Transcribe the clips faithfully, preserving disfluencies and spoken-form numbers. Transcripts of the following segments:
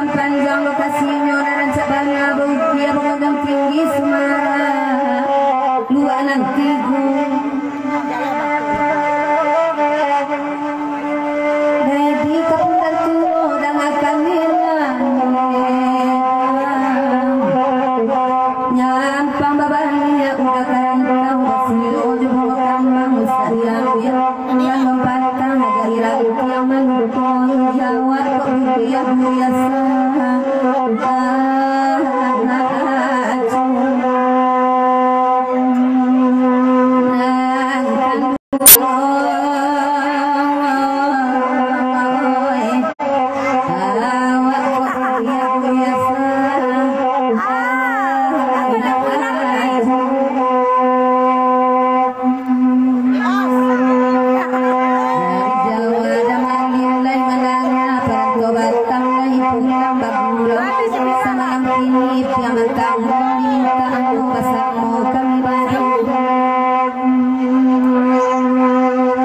Panjang lokasinyo, nan rancak bana baukia, bagodang tinggi sumara, luak nan tigo. Dai di kapun dan tuo, danga kamera. Nyampang babaliak, udah karantau, basilo jo bungo kambang, usah diambiak. Urang lompatan, aja ilang tiang manukoi, awak kok budiah biasa. Ah, ah, ah, ah, ah.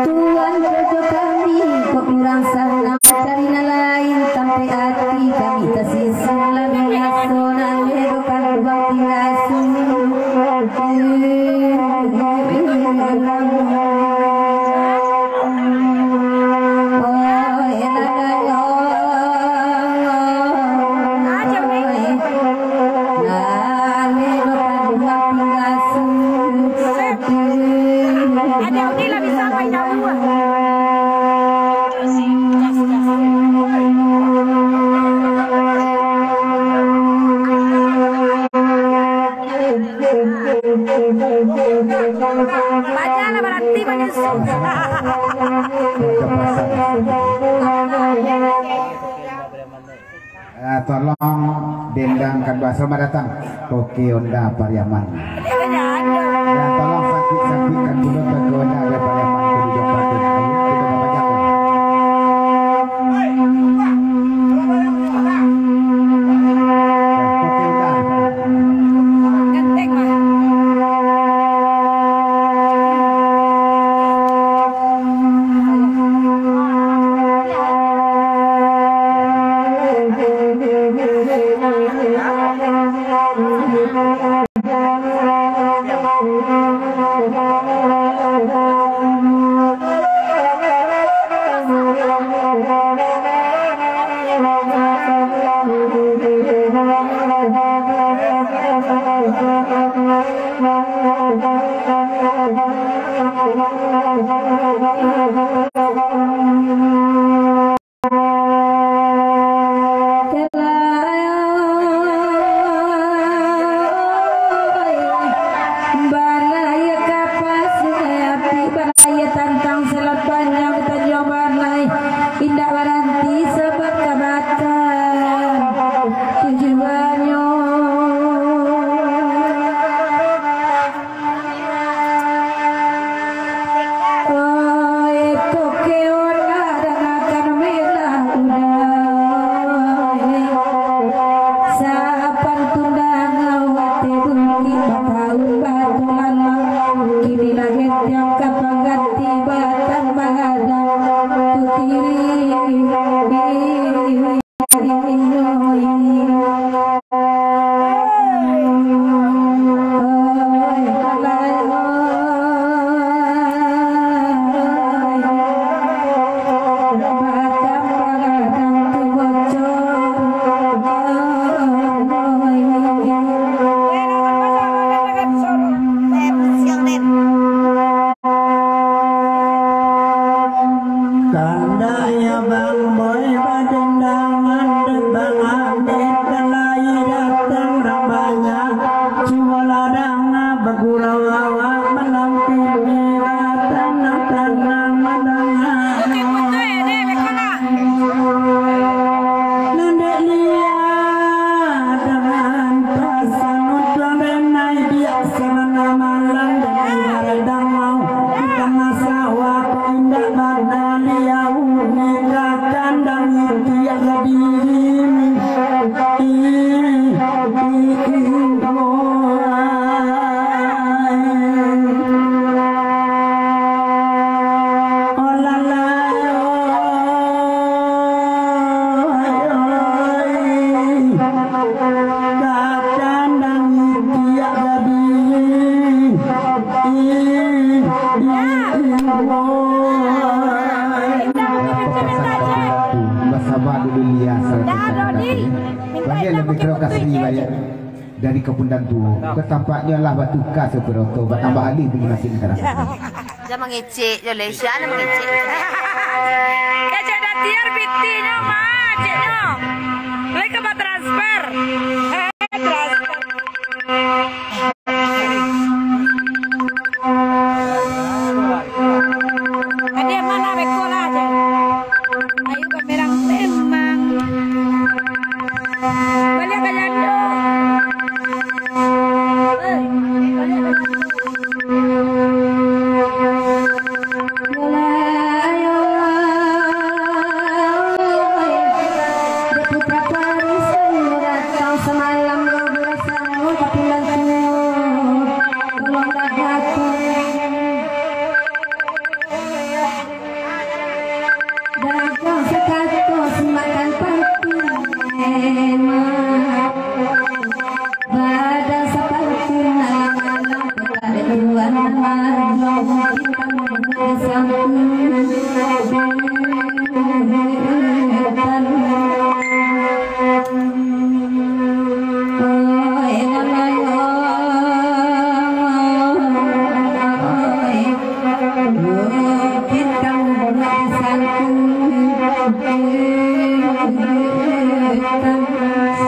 Tuan, karajo kami kok kurang sanang, cari nan lain tampek ati kami tasisa, lah biaso nan didokan Tuhan tingga sini. Ada Uni lah bisa main jauh. Bajalah baranti menyusul. Ah, tolong dendangkan ba-, selamat datang. Oke, Onda Pariaman. Ya, tolong sangkuik-sangkuikkan pulo ka Onda Pariaman ka Bujang Batu. Ayo, kita bapak jalan. Ya, oke, Onda. Ganteng, mah. Baliak lah mikro kasih baliak dari Kapundan Tuo. Ko tampaknyo lah batuka supir oto, batambah alih bunyi masin karasa. Jan mangecek jo, Lesha, jan mangecek. Kecek dah tiar pitinyo, Mak, ceknyo. Lai ka batransfer. Eh, transfer. Ade mana beko lah, cek. Ayo, kamerang memang. Baliak ka jando. Eh, baliak ka jando. Yolah, ayo, eh, Putra Paris, ayo datang samalam, yo, berasamo tapi nanti, tolong dah datang. Dagang sakato simakan pati emak. Badan sapati alang-alang, kota tuan majuang, kita bersatu.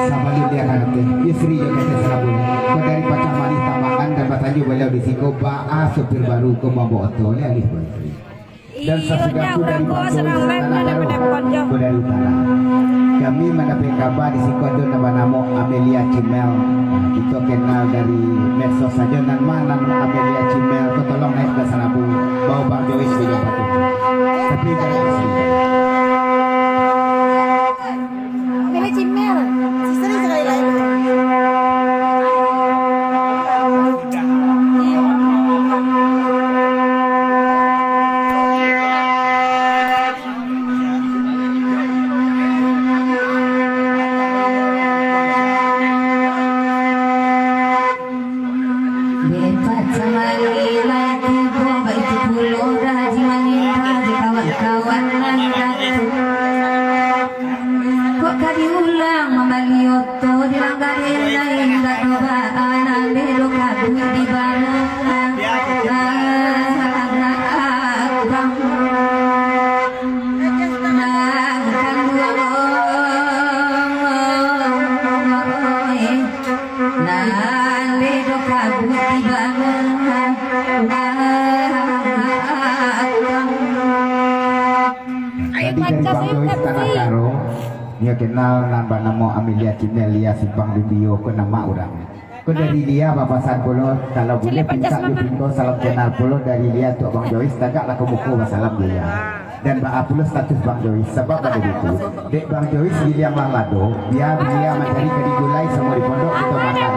Sabaliak dia kan, oke. Istri jo kata sabun. Ko dari Pacah Malih Tabakan dan batanyo baliau di siko, baa supir baru ko mambao oto, alih-alih ko istri. Dan sasudah tu dari Bang Joi, Tanah Karo, ko dari utara. Kami mandapek kaba di siko ado nan banamo Amelia Cimel. Nah, kito kenal dari medsos sajo, nan ma nan Amelia Cimel ko, tolong naiak ka sarabu, bao Bang Jois ka jabat tu. Tapi dari asli. Amelia Cimel, siseri sakali lai. Bepacah malih lah tibo, baitu pulo Raji Manginta jo kawan-kawan nan datu. Kok ka diulang mambali oto di langgar lain, indak doh baa nan bedo kaduik di bana. Nan kanduang, nan bedo kaduik di bana. Jadi dari Bang Jois Tanah Karo, nyo kenal nan banamo Amelia Cimel, Lia Simpang Dumbio, ko nama urang. Ko dari Lia bapasan pulo, kalau buliah pintak dipinto salam kenal pulo dari Lia untuak Bang Jois, tagaklah ka muko basalam jo Lia. Dan baa pulo status Bang Jois, sabab bana itu, dek Bang Jois giliang lah lado, bia Lia mancari kadi gulai samo di pondok kito makan.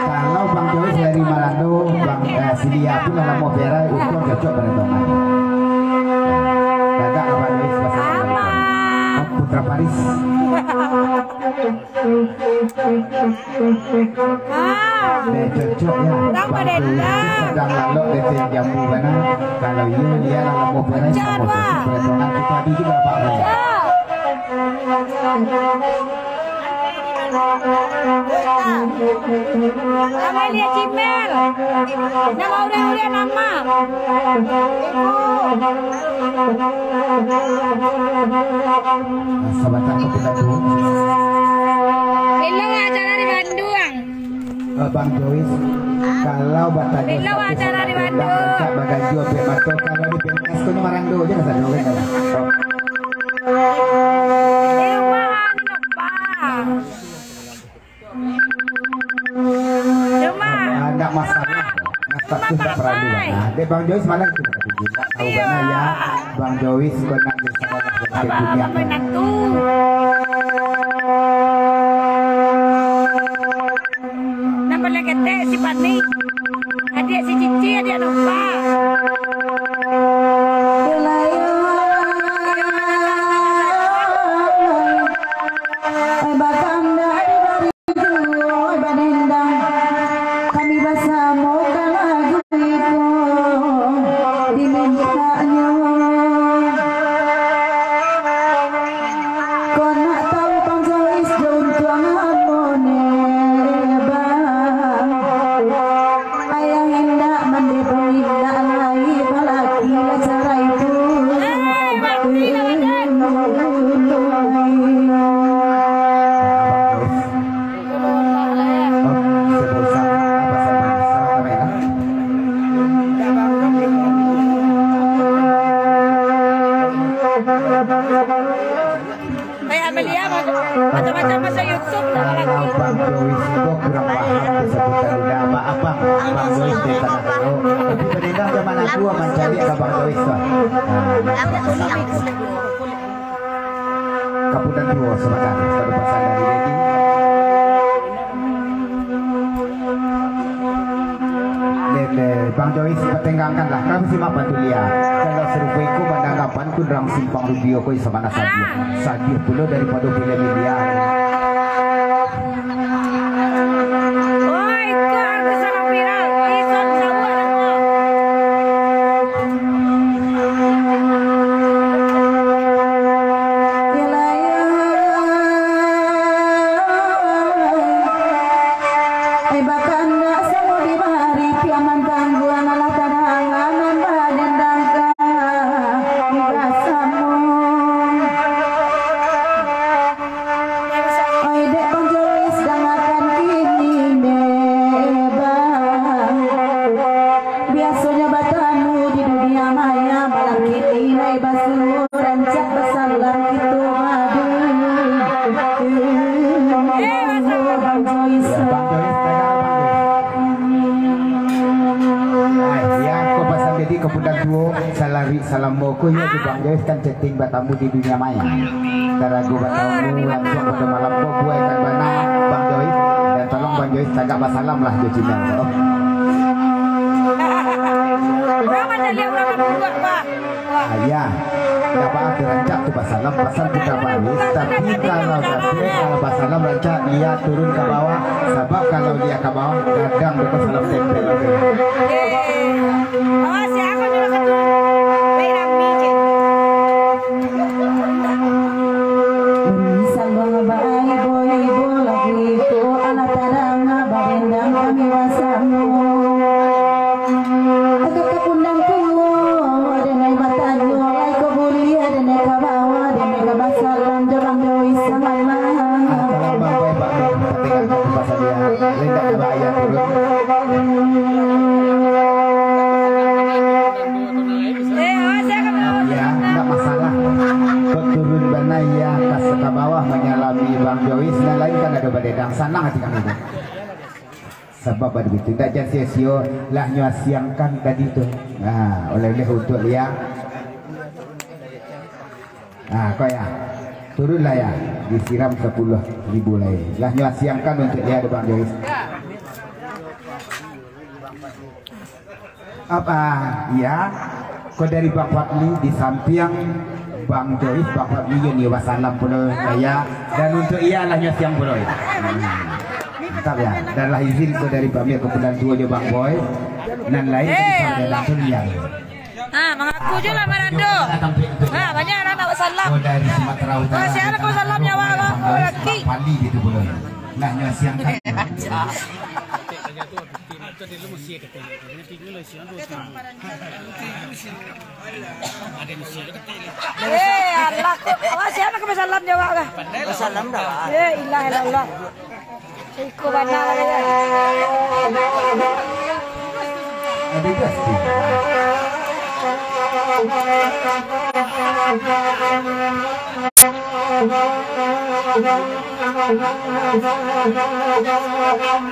Kalau Bang Jois dari Malando, Bang, eh, si Lia pun lah lamo berai, untuang cocok barentongan. Tagak Abang Jois basalam. Putra Paris. Ah. Deh, cocok ya. Urang Bang Jois tu sadang lalok di teh jambu bana. Kalau iyo, Lia lah lamo berai samo cocok barentongan, kito adu juo, Pak. Amelia Cimel. Nama urang-urang nama. Sabanta ka Pulau Dua. Elok acara di Bandung. Eh, Bang Jois, kalau batanyo status anak dendang, rancak bagajua pek mato, kalau di pentas ko nyo marando je lah sajo, kan? Di rumah, di rumah. Cuma. Ah, ndak masalah. Nah, status tak perlu lah. Nah, dek Bang Jois malah itu. Ndak tahu bana ya. Bang Jois ko nak jadi salah satu dunia. Menantu. Nan paling ketek si Pani. Adiak si Cici, adiak Nova. Kami basamo ka lagu iko dimintaknyo. Kau nak tahu Bang Jois jauh Kalau Bang Jois ko kurang paham disabuikan udah apa abang Bang Jois dari tanah Karo. Tapi pendengar zaman aku mancari ka Bang Jois tu. Kapudan duo sabantar, kalau pasal dari Dedi. Lele, Bang Jois, patengangkanlah. Kami simak bantulia. Kalau sarupo iko mandanga pantun rang Simpang Rubio ko, sabana sajo. Sajo pulo daripado filem India. Oi, ko artis urang viral. Ison Jawa. Ai bakandak samo di mari, piaman tangguang alah tadangan nan badendang ka basamo. Oi dek Bang Jois, dangakan kini dek Bang. Biasonyo batamu di dunia maya, malam kini lai basuo rancak basalam kito badu. Eh, Bang Jois. Ai, ya, ko pasal jadi kapudan duo, salari salamo ko, ya, di Bang Jois kan chatting batamu di dunia maya. Tarago batamu langsung pado malam ko, buaikan bana Bang Jois, dan tolong Bang Jois tagak basalam lah jo Cina ko. Urang banyak liek urang nak buat, Pak. Wah. Ah, ya. Ndak baa tu rancak tu basalam, pasal kita baris. Tapi kalau, tapi kalau basalam rancak, dia turun ka bawah. Sabab kalau dia ka bawah, gadang dek salam tempel. Eh, awas ya, aku nyuruh ke tu. Baik, rami je. Sambah baibo-ibo lagi ko, alah tadanga badendang kami basamo. Agak kapundang tuo, denai batanyo, lai ko buliah, denai ka bawah, denai ka basalam, jo Bang Jois samalam. Kalau Bang Boy, Bang Boy, patinggakan tu pasal dia, lai ndak ka bayar turun. Eh, awas ya, kamu. Ya, ndak masalah. Kok turun bana, ya, ka, ka bawah manyalami Bang Jois, nan lain kan ado badendang, sanang hati kami tu. Sabab ado itu, ndak jan sio-sio lah nyo asiangkan tadi tu. Nah, oleh-oleh untuk dia. Nah, kau ya, turunlah ya, disiram sapuluah ribu lai. Lah nyo asiangkan untuk dia, ado Bang Jois. Apa? Iya. Ko dari Bang Fadli di sampiang Bang Jois, Bang Fadli yo ni wasalam pulo, ya. Dan untuk iya lah nyo siang pulo. Hmm. Mantap ya. Dan lah izin ko dari Bang Mir, kapudan duo jo Bang Boy. Nan lain tadi sampai langsung iya. Ah, mangaku jo lah Marando. Ah, banyak anak nak wasalam. Ko dari Sumatera Utara. Ah, siapa nak wasalam nyawa awak? Bang Boy, laki. Bang Fadli gitu pulo. Lah nyo siang kan. Eh, alah, kok awak siapa ka basalam jo awak lah? Basalam dah, Wak. Eh, ilah, ilah, ilah. Iko bana lah, ya. Ada gas tu.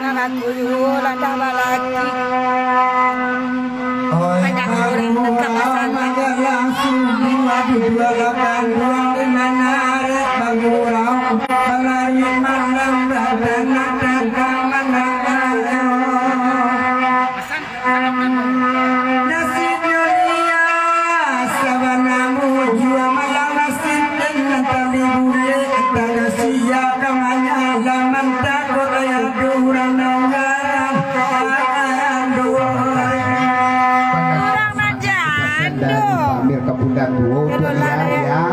Anak tuyul lah dah balaki. Oi, banyak urang tetap masalah. Langsung dua dua lapan ruang di mana arek bagurau. Balari malam badan nak datang mana arek. Nasibnyo lias, sabana mujua malah nasib, nan tadi bulek, tangah sia ka manyalaman, takut aya urang nonggaran. Aduh. Urang nan jando. Dari Pak Amir Kapudan duo tu dia, ya.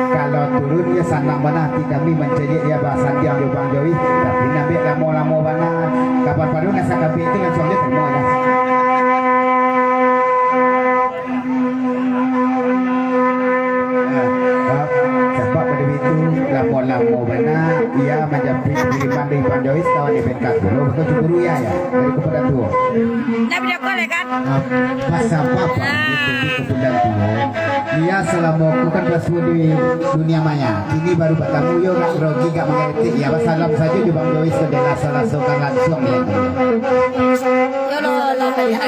Kalau turun, ya, sanang bana hati kami mancaliak dia basandiang jo Bang Jois, tapi ndak ambiak lamo-lamo bana. Kapan paruah asa kabik tu langsung aja tarimo aja. Nah, sabab pado itu lamo-lamo bana, iya manjapuik kiriman dari Bang Jois, kawan di Bengkak dulu, bakal cemburu ya, ya, dari Kapudan duo. Nah, video call ya kan? Nah, pasal apa, Pak? Nah. Itu di Kapudan duo. Ya, salamo ko kan basuo di dunia maya. Kini baru batamu, yo, gak grogi, gak manggaretek. Ya, basalam sajo jo Bang Jois, ko jelas, langsung kan, langsung, ya. Yo, lo, lo, lo, ya.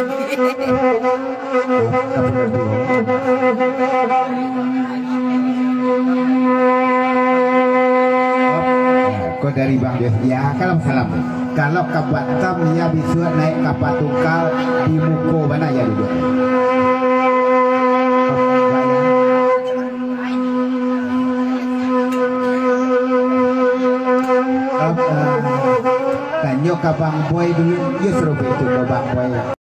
Ko dari Bang Jois, ya, kalau salam. Kalau ka Batam, ya, bisuak naik kapal tungkal, di muko bana, ya, duduak. Tanyo ka Bang Boy dulu, yo, suruh itu ka Bang Boy.